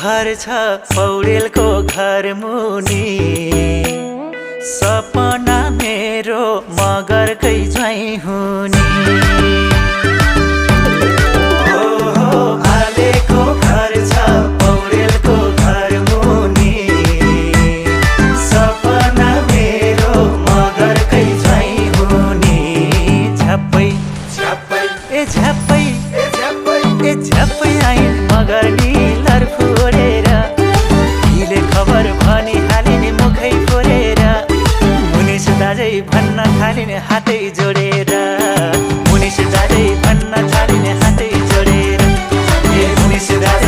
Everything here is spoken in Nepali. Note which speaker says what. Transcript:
Speaker 1: घर छ पौडेलको घर मुनि सपना मेरो मगरकै ज्वाइँ हुने आलेको घर छ पौडेलको घर मुनि सपना मेरो मगरकै ज्वाइँ हुने झ्याप्पै झ्याप्पै ए झ्याप्पै ए झ्याप्पै ए झ्याप्पै आइन् मगर निलर फोरेर हिले खबर भनी हालिने मुखै फोरेर मुनिस दाजै भन्न थालिने हातै जोडेर मुनिस दाजै भन्न थालिने हातै जोडेर ए मुनिस दाजै